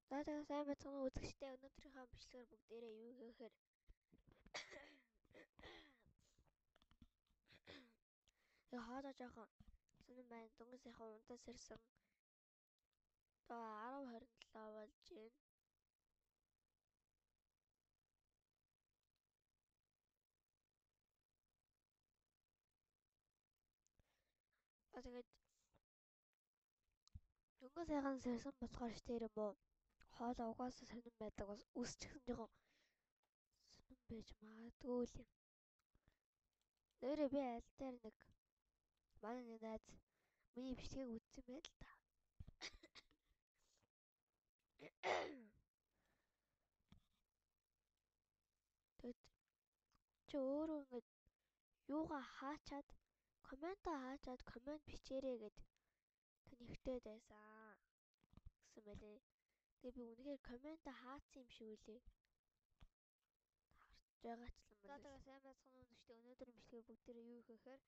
За тэгээ сайн байцгаана уу үзэгчдээ, өнөөдрийнхөө бичлэгээр бүгдээрээ юу гэхээр тэгээ хоолой жоохон сонин байна. Дөнгөж сайхан унтаас ирсэн. Одоо 10:27 болж байна. Тэгээд дөнгөж сайхан сэрсэн болохоор ч тэр юм уу хоол угаасаа сонин байдаг, бас үс ч гэсэн жоохон сонин байж магадгүй л юм. Нэрээ би аль дээр нэг манай нэг найз миний бичлэгийг үзсэн байл л та. Тэгэд чи өөрөө ингээд юугаа хаачаад комментоо хаачаад коммент бичээрэй гэд тэнийхтэй байсан гэсэн мэлээ. Тэгээ би үнэхээр комментоо хаацсан юм шиг үлээ. Харж байгаа ч юм байна. За тэгээ сайн байцгаана уу үзэгчдээ, өнөөдрийн бичлэгээр бүгдээрээ юу гэхээр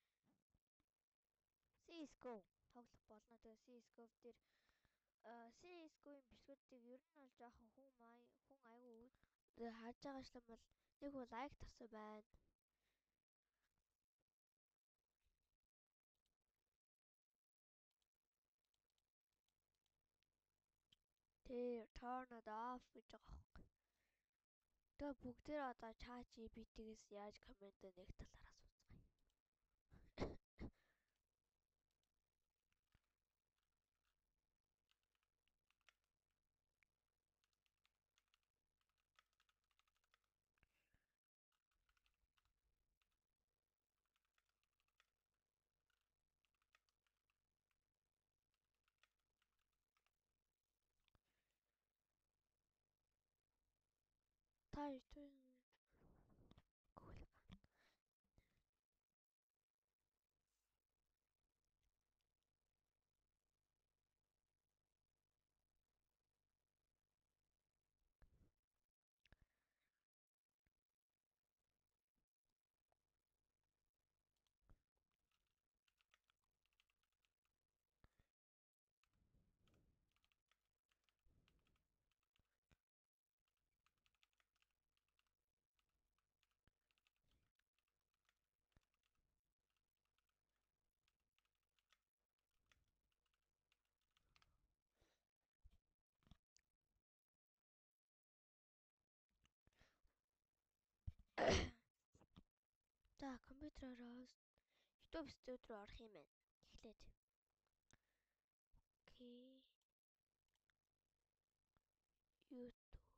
CS:GO тоглох болно. Тэгээ CS:GO дээр CS:GO-ийн бичлэгүүдийг ер нь бол жоохон хүн айгүй тэгээ харж байгаачлан бол нэг хүн лайк тавьсан байна. Тэр turn it off гэж байгаа байхгүй. Тэгээ бүгдээр одоо ChatGPT-гээс яаж коммент нэг талаар асууцгаая. Та YouTube Google. За компьютероор YouTube студио руу орох юм байна. Эхлээд. Окей. YouTube студио.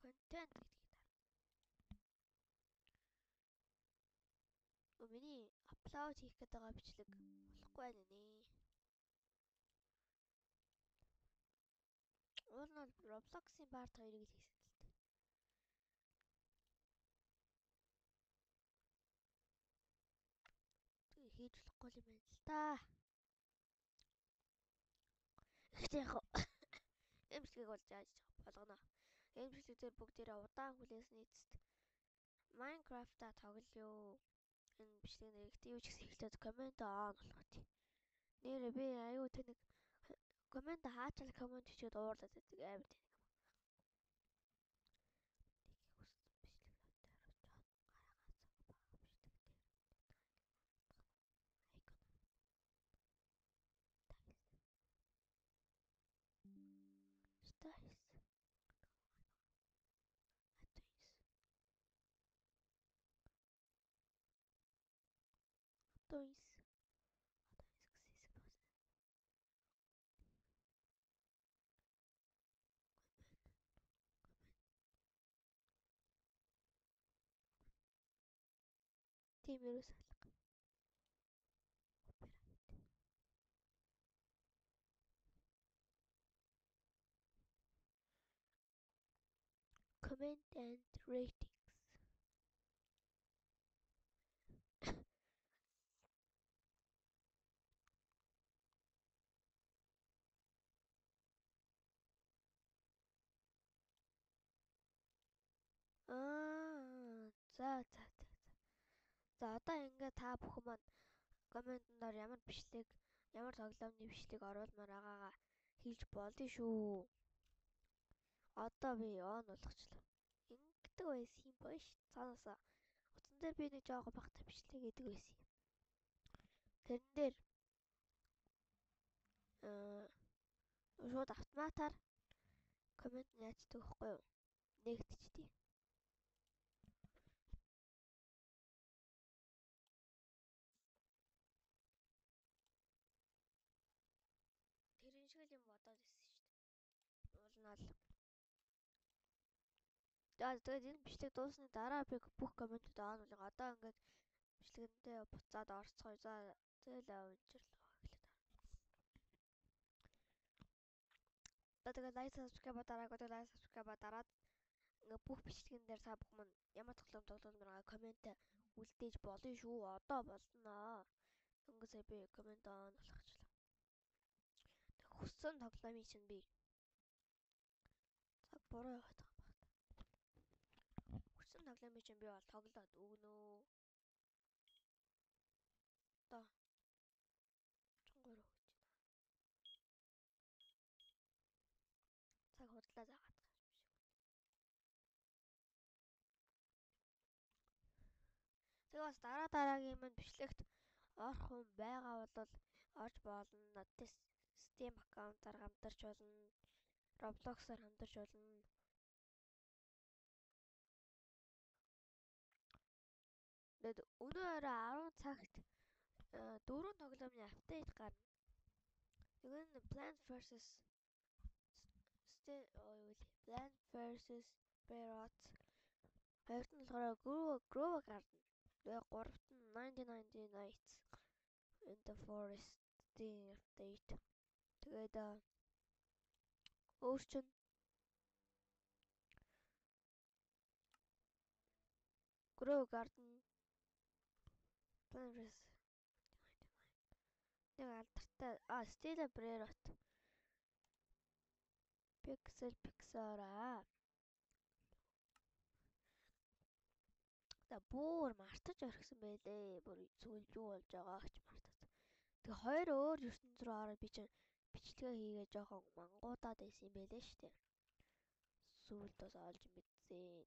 Контент гэдгийг дарна. Миний апплоуд хийх гээд байгаа бичлэг болохгүй байна нэ. Уул нь бол Roblox-ийн part 2-ыг л хийсэн л дээ. Тэгээ хийж болохгүй юм байна л та. Гэхдээ яг энэ бичлэгийг бол яаж болгоно. Энэ бичлэг дээр бүгдээрээ удаан хүлээсний эцэст Minecraft-а тоглоё. Энэ бичлэг нэрэгт юу ч гэсэн эхлээд коммент он болгоо тий. Нэрээ би аюу тэнэг коммент хаачаал коммент бичээд уурлаад байдаг амар тэнэг юм. Тийм ерөөс алга. Copyright. Comment and ratings. За. За одоо ингээ та бүхэн маань комментээр ямар бичлэг Ямар тоглоомны бичлэг оруулмаар байгаагаа хэлж болно шүү. Одоо би он болгочлоо. Ингэдэг байсан юм байна ш. Цаанаасаа утсан дээр би нэг жоохон багтаа бичлэг хийдэг байсан юм. Тэрэн дээр шууд автоматар коммент яачдаг байхгүй юу? Нэгдчихдэг. Тэрэн шиг л юм бодоод ирсэн шүү дээ. Уулнаал. За тэгээд энэ бичлэг дуусны дараа би бүх комментүүд он болгоо. Одоо ингээд бичлэгэндээ буцаад орцгоё. За тэгэл авчирлаа эхлээд. Одоо тэгээд лайк subscribe дараагүй лайк subscribe дараад ингээд бүх бичлэгэн дээр та бүхэн маань ямар тоглоом тоглоомоор байгаа коммент үлдээж болно шүү. Одоо болно. Дөнгөж сая би коммент он болгочлаа. Тэг хүссэн тоглоомыг чинь би цаг буруу яваад байгаа юм байна. Хүссэн тоглоомыг чинь би бол тоглоод өгнө. Одоо 33 гэж байна. Цаг худлаа заагаад байгаа юм шиг. Тэгээ бас дараа дараагийн минь бичлэгт орох хүн байгаа бол орж болно. Надтай Steam аккаунтаар хамтарч болно. Roblox-аар хамтарч болно. Тэгээд өнөө орой 10 цагт дөрвөн тоглоомны апдейт гарна. Нэг нь Plant vs Plant vs Brainrot. Хоёрт нь болохоор Grow a Garden. Тэгээ гуравт нь 99 Nights in the Forest-ийн апдейт. Тэгээд өөр чинь Grow Garden, Plant vs нэг алдартай Steal a Brainrot, Pixel Pixar. За бүр мартаж орхисон байлээ. Бүр сүүлд юу болж байгааг ч мартаж. Тэгээ хоёр өөр ертөнц рүү ороод би чинь бичлэгээ хийгээ жоохон мангуудаад байсан юм байлээ шүү дээ. Сүүлд бас олж мэдсэн.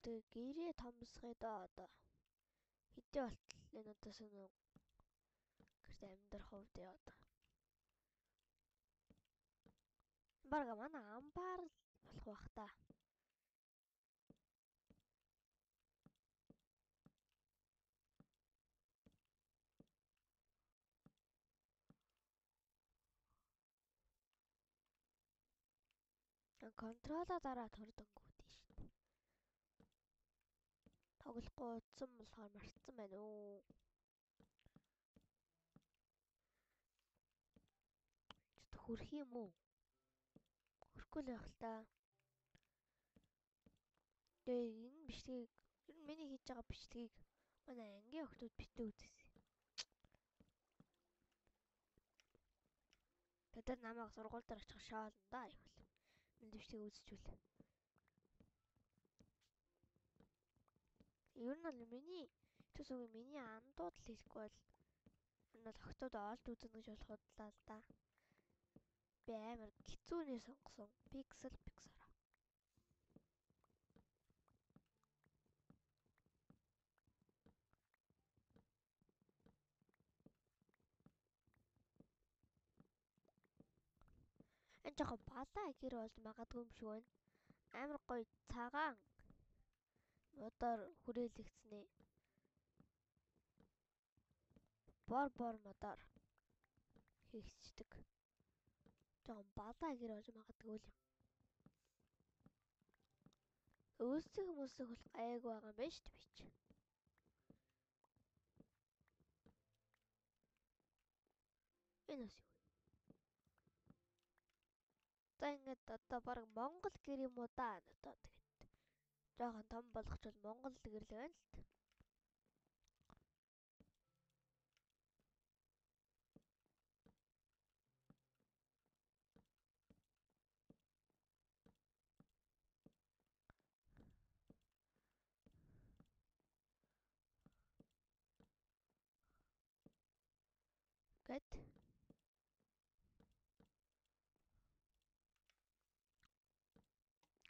Тэгээд тэгээ гэрээ томсгоё доо одоо. Хэдий болтол энэ одоо сонин гэрт амьдрах уу дээ одоо. Бараг манай амбар болох бах та. Контролоо дараа турдангууд шүү дээ. Тоглохгүй утсан болохоор мартсан байна уу? Хөрх юм уу? Хөрөхгүй л байх л та. Тэгээ энэ бичлэгийг ер нь миний хийж байгаа бичлэгийг манай ангийн охтууд битээ үзээсэй. Тэд нар намайг сургууль дээр очих шоолно да айхвал. Энэ бичлэгийг үзчихвэл. Ер нь бол миний төс үгүй миний андууд л хэлэхгүй бол ер нь бол охтууд олж үзнэ гэж болох худлаа л да. Би амар хэцүүний сонгосон. Pixel Pixar. Энэ жоохон балаа гэр болж магадгүй юм шиг байна. Амар гоё цагаан модоор хүрээлэгдснэ. Бор бор модоор хийгддэг. Жоохон балаа гэр болж магадгүй л юм. Өөсөх мөсөх бол гайгүй байгаа юм байна шүү дээ би чи. Энэ бас юу? За ингээд одоо бараг Монгол гэр юм уу да одоо тэгээд жоохон том болгочвол Монгол гэр л байна л т. Гэт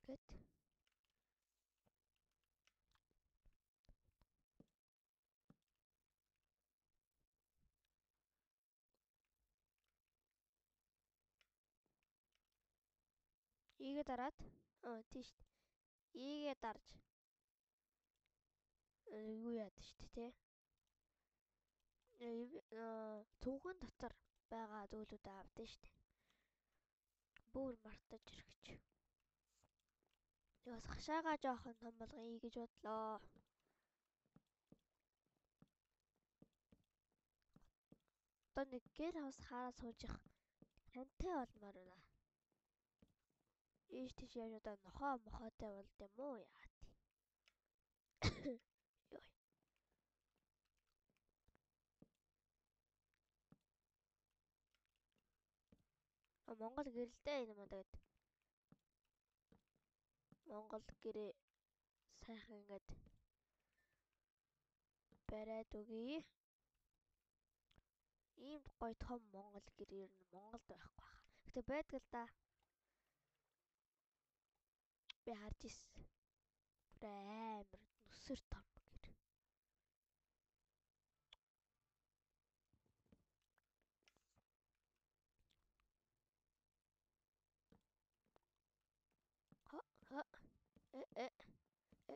гэт Ийгээ дараад тийш ийгээ дарж юу яад шүү дээ тий. Цүнхэн дотор байгаа зүйлүүдээ авдсан шүү дээ. Бүр мартаж ирэх гэж. Бас хашаага жоохон том болгоё гэж бодлоо. Одоо нэг гэр хавс хараа сууж их хантай болмоор байна. Ийш тийш явж одоо нохоо мохоотой болд юм уу яа тий. Йой. Монгол гэрэлтэй энэ юм даа гэд. Монгол гэрээ сайхан ингээд бариад өгье. Ийм гоё том Монгол гэр ер нь Монголд байхгүй баха. Гэтэ байдаг л да. Би харж ирсэн. Бүр амар нүсэр том гэр. Ха ха э э э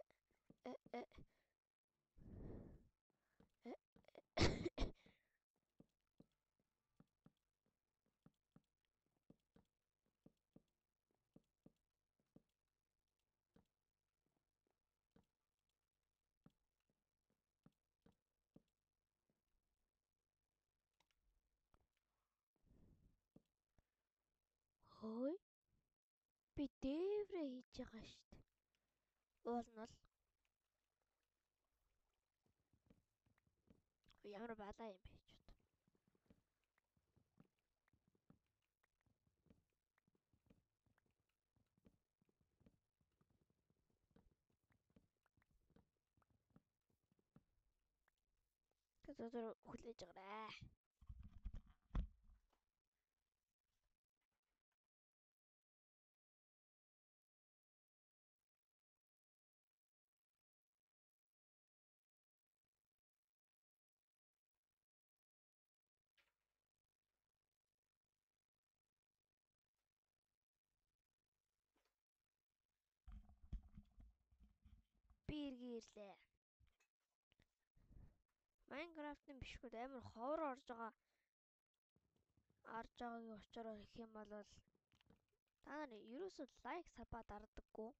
э э э. Хөөе. Би дээврээ хийж байгаа шүү дээ. Уул нь бол ямар балаа юм бэ ч бод. Тэр хүлээж байгаарай. Би эргээ ирлээ. Minecraft-ын бишгүүд амар ховор орж байгаа. Орж байгаагийн учраар гэх юм бол та нар ерөөсөө лайк сабаа дардаггүй.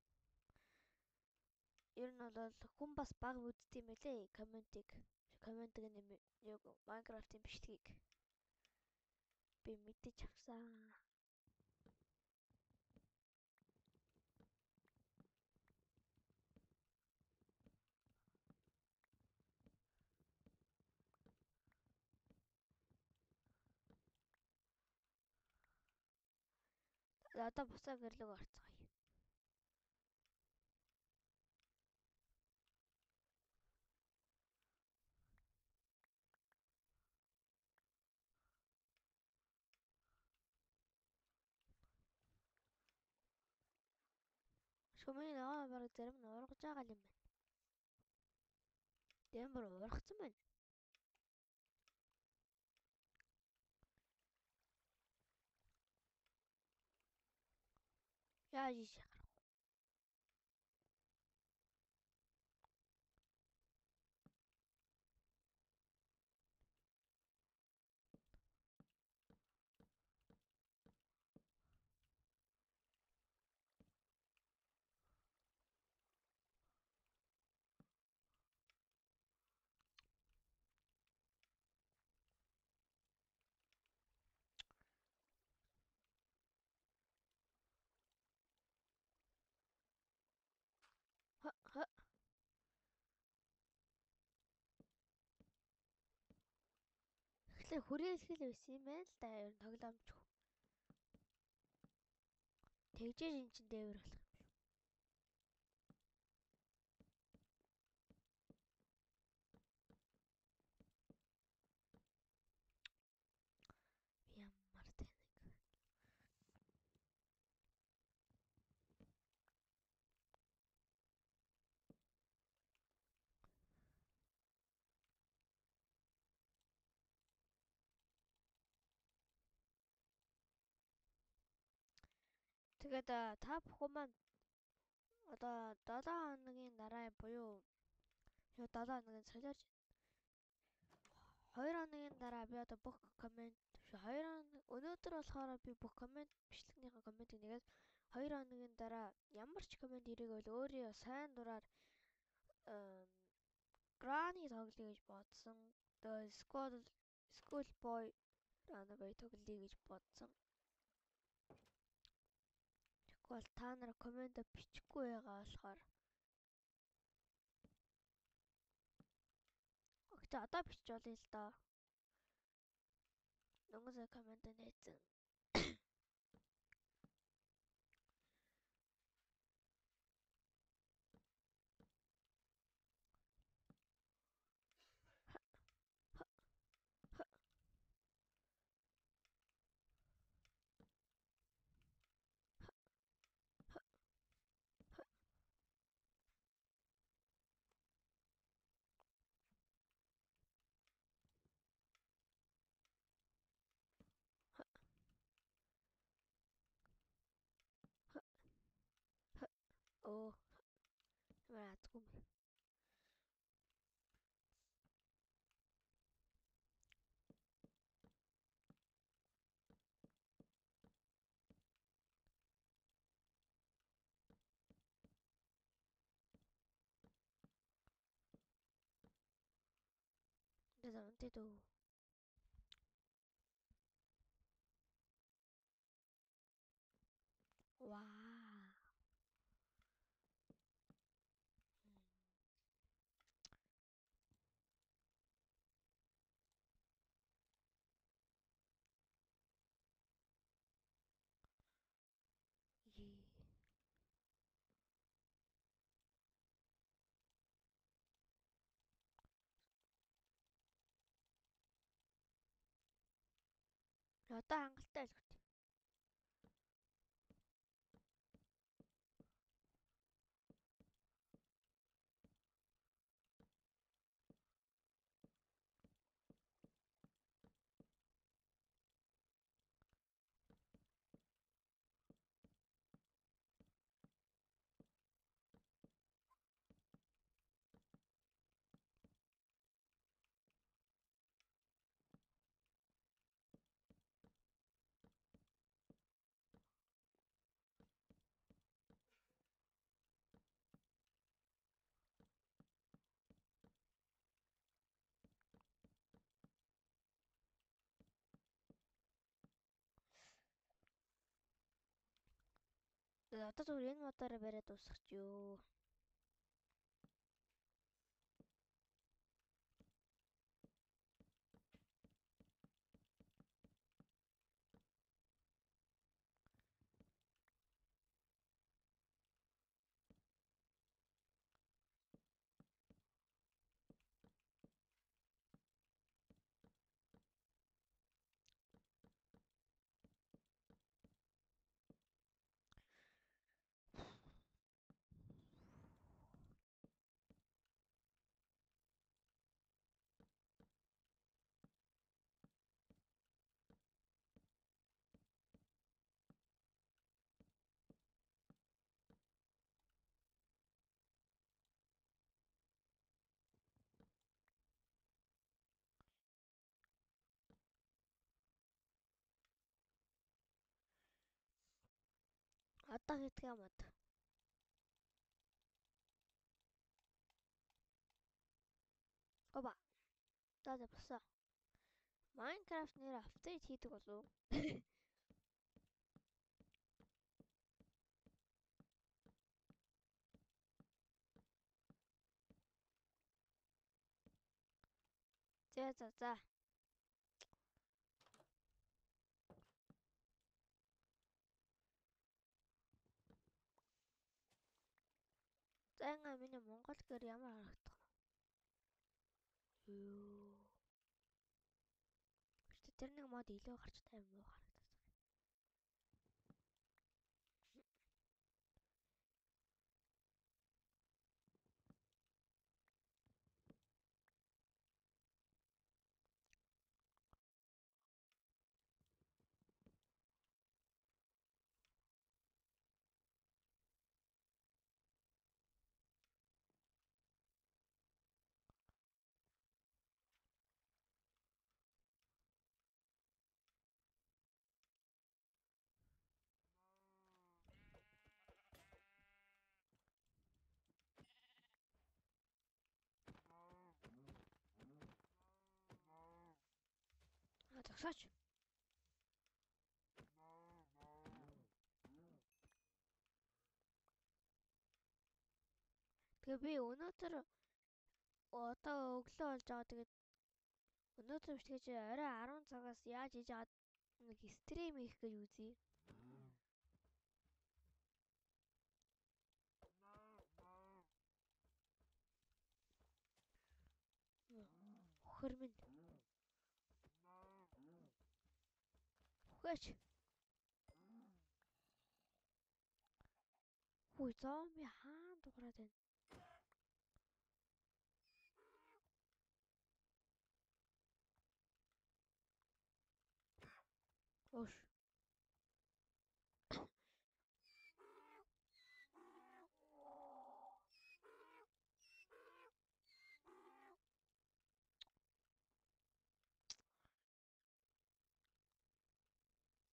Ер нь бол хүн бас баг үздэг юм байлээ комментиг. Комментиг нь яг Minecraft-ын бичлэгийг би мэдэж авсан. Одоо буцаа гэрлэг орцгоё. Шүмийн ногоон бараг зарим нь ургаж байгаа юм байна. Дэм бүр ургацсан байна. Яаж ийш гарах вэ? Ха ха. Тэгэхээр хүрээлхэл байсан юм байна л да. Ер нь тоглоомч. Тэгжээж эн чинь дээвэр болох юм шүү. Тэгээд та бүхэн маань одоо 7 хоногийн дараа буюу 7 хоногийн солиорч 2 хоногийн дараа би одоо бүх коммент 2 хоног өнөөдөр болохоор би бүх коммент бичлэгнийхээ комментийг нэгээд 2 хоногийн дараа ямар ч коммент ирээгүй бол өөрийн сайн дураар Granny тоглоё гэж бодсон. Тэгээ School Boy Runaway тоглоё гэж бодсон. Тэгэхгүй бол та нар коммент бичихгүй байгаа болохоор Гэхдээ одоо бичиж болно л доо. Дөнгөж сая коммент нээсэн. Өө ямар азгүй юм. За үнтэй дөө. Вау. Одоо хангалттай байлгүй. Одоо зүгээр энэ модаараа бариад дуусгах юу. Одоо хийдэг юм бод. Оба. За босоо. Minecraft нэр апдейт хийдэг болов уу? За за за. За ингээ миний Монгол гэр ямар харагдах вэ? Юу. Гэтэ тэр нэг мод илүү гарч тайван муу харагдаад байна. Зогсооч. Тэгээ би өнөөдөр одоо өглөө болж байгаа. Тэгээд өнөөдөр бичлэгээ чи орой 10 цагаас яаж хийж аваад нэг стрим хийх гэж үзье. Хөхөр минь. Үхээч. Хүй зомби хаан дуграад байна. Ош.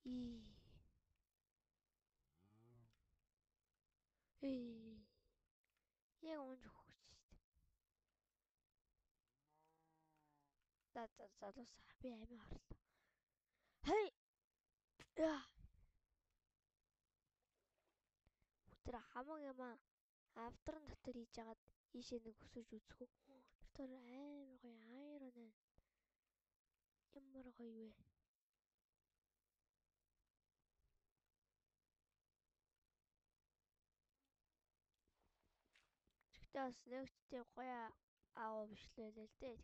И. Эй. Яг унж өгч шүү дээ. За за залуусаа би амиа орлоо. Хей. Яа. Бүгд хамаг юмаа авдран дотор хийж агаад ийшээ нэг өсөж үзэх үү. Тэр төр амар гоё айрон байна. Ямар гоё вэ? Тэгтээ бас нэг ч тийм гоё агуу биш л байлаа л дээ.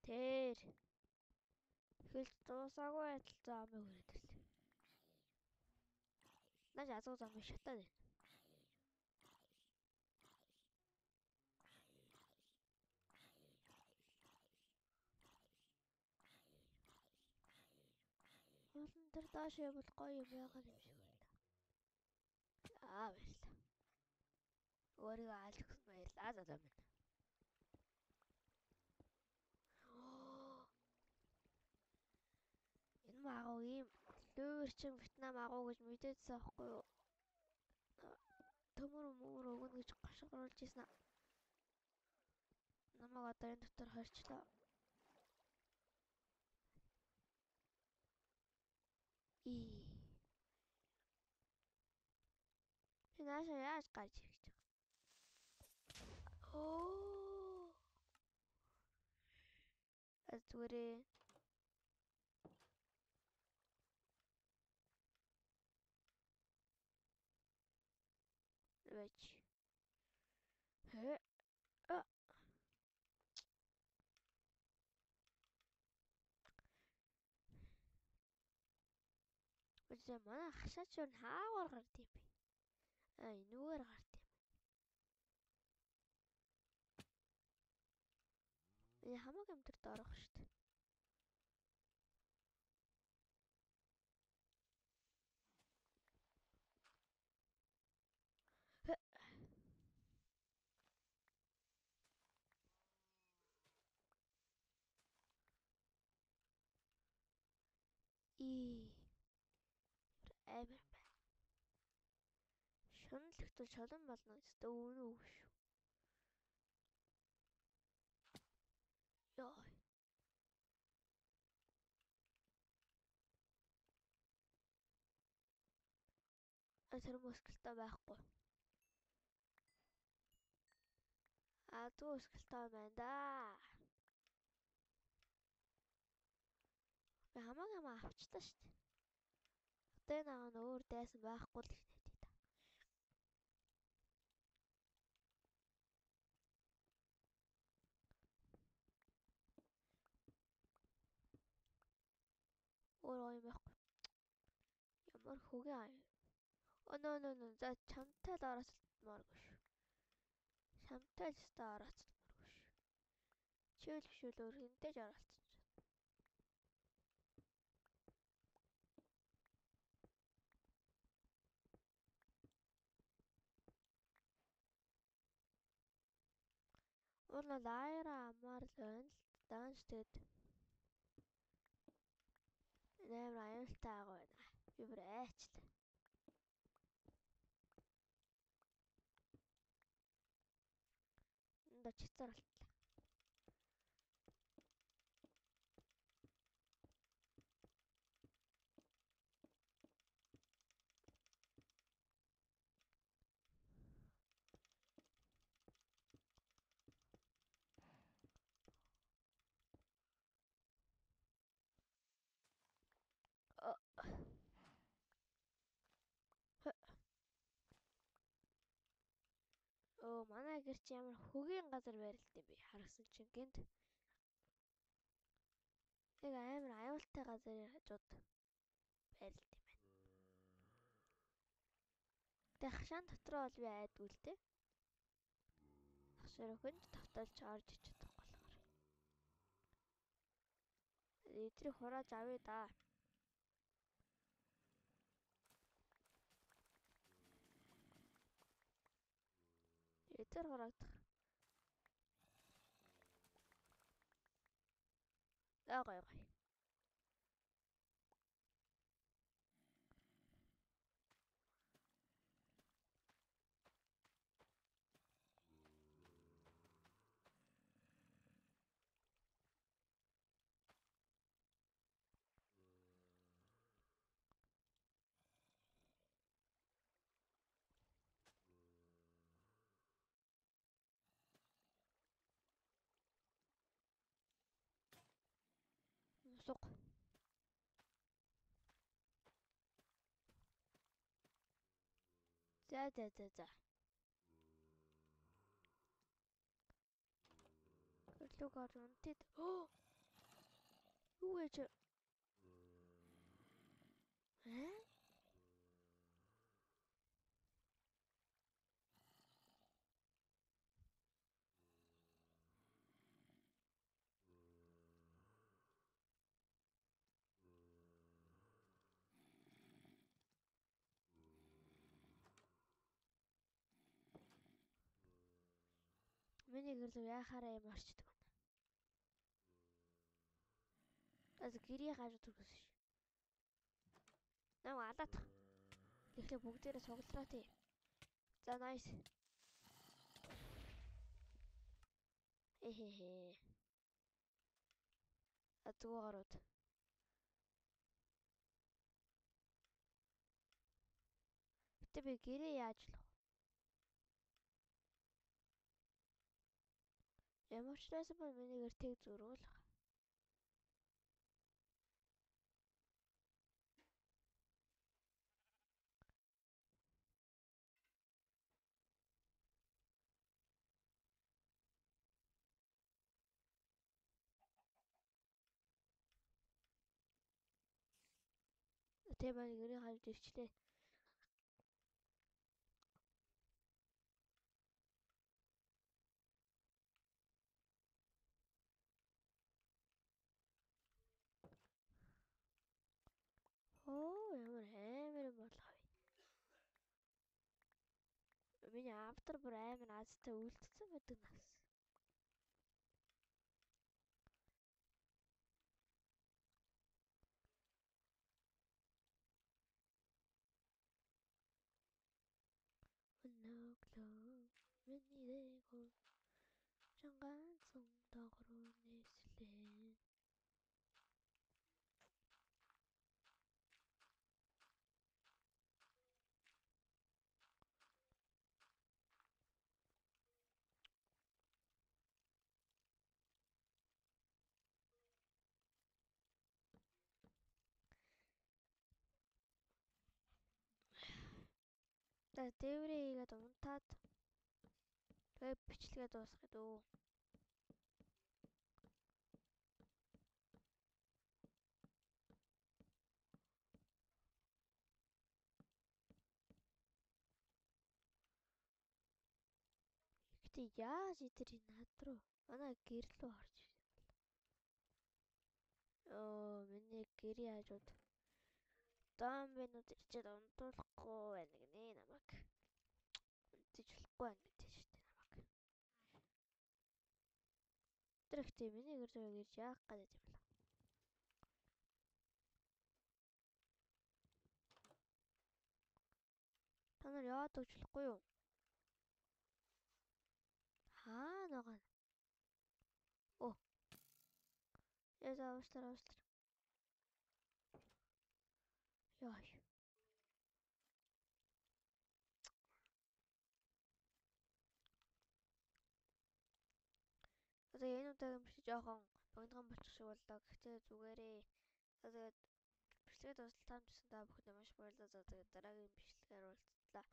Тэр эхэлж дуусаагүй адил зомби хүрээд ирлээ. Наач азгүй зомби шатаад байна. Уулан тэр доош явбал гоё юм байгаа юм шиг байна. Аа баярлалаа. Өөрийгөө алж өгсөн баярлалаа залуу минь. Энэ агуу ийм лөөрчин Вьетнам агуу гэж мэдээдсэн аахгүй юу? Төмөр мөмөр өгнө гэж гашууруулж ирсэн. Намайг одоо энэ дотор хорчлоо. И. Би наашаа яаж гарч ирэх гэж байгаа? Оо. Зүгээрээ. Байж. Хэ. А. Үгүй манай хашаач юу хаагаар гард юм бэ? А энүүгээр гард юм. Энэ хамаг юм төр доорох шүү дээ. И амар байна. Шуналгтул шолон болно гэсэн үнэн үг шүү. Йоо. Тэр мөсгөлтэй байхгүй. А дүү өсгөлтэй байна да. Би хамаг юм авчлаа шүү дээ. Одоо энэ агаа нь өөр дайсан байхгүй л гэж найдаа та. Өөр юм байхгүй. Ямар хөгийн аяа. Оо нөө нөө нөө. За чамтай л орооцолтмооргүй шүү. Чамтай л өстой орооцолтмооргүй шүү. Чивэл бишвэл өөр хинтэй ч оролцсон. Уул нь лайра амар л байна л даанч тэгээд амар аюултай агуу байна. Би бүр айчлаа. Хоорондоо чицаар болтлоо. Өө манай гэр чи ямар хөгийн газар байрлалт юм бэ? Харсан чинь гинт нэг амар аюултай газрын хажууд байрлалт юм байна. Тэгээ хашаан дотроо бол би айдгүй л дээ. Хашаар өхөнд тавталж орж ич чадахгүй болохоор. Эдрийг хурааж авъя да. Эдгээр хураагдах. Аа гоё гоё. Суг. За за за за. Гэрлүүг орж унтид. Юу вэ чи? Аа? Миний гэрлүү яхаараа юм орчдөг байна. Аз гэрийн хажууд түргэсэн ш. Нам алаадах. Тэгэхээр бүгдээрээ цуглараа тий. За nice. Эхээ. А зүг гарууд. Гэтэ би гэрээ яаж л Ямар ч байсан бол миний гэр тэг зүрүүл. Тэ маань гэрийн хажууд ирчлээ. Оо ямар амар юм болох вэ? Миний автор бүр амар азтай үлдсэн байдаг нас. Өнөөглөө миний дээгүүр ганцхан догруу нислээ. За дээврээ хийгээд унтаад тэгээ бичлэгээ дуусгая дөө. Гэтэ яаж эдэр над руу манай гэр рүү орж ирсэн бол. Оо миний гэрийн хажууд зомбинууд ирчээд унтуулахгүй байна гинэ намайг. Унтаж болохгүй байна гэдэг шүү дээ намайг. Тэр ихтэй миний гэр рүү ирж яах гэдэг юм бэ? Та нар яваад өгч болохгүй юу? Хаана байгаа нь? Оо. Яа, уучлаарай, уучлаарай. Яа. Одоо энэ удаагийн бичлэг жоохон богинохон болчих шиг боллоо. Гэхдээ зүгээрээ. За, тэгээд бичлэгээ дуустал та бүхэнд та бүхэндээ маш баярлалаа. За, тэгээд дараагийн бичлэгээр уулзлаа.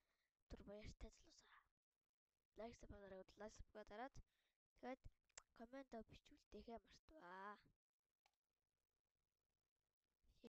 Түр баяртай, залуусаа. Like, sub дараад, like, sub дараад, тэгээд comment бичүүлдэхээ мартваа.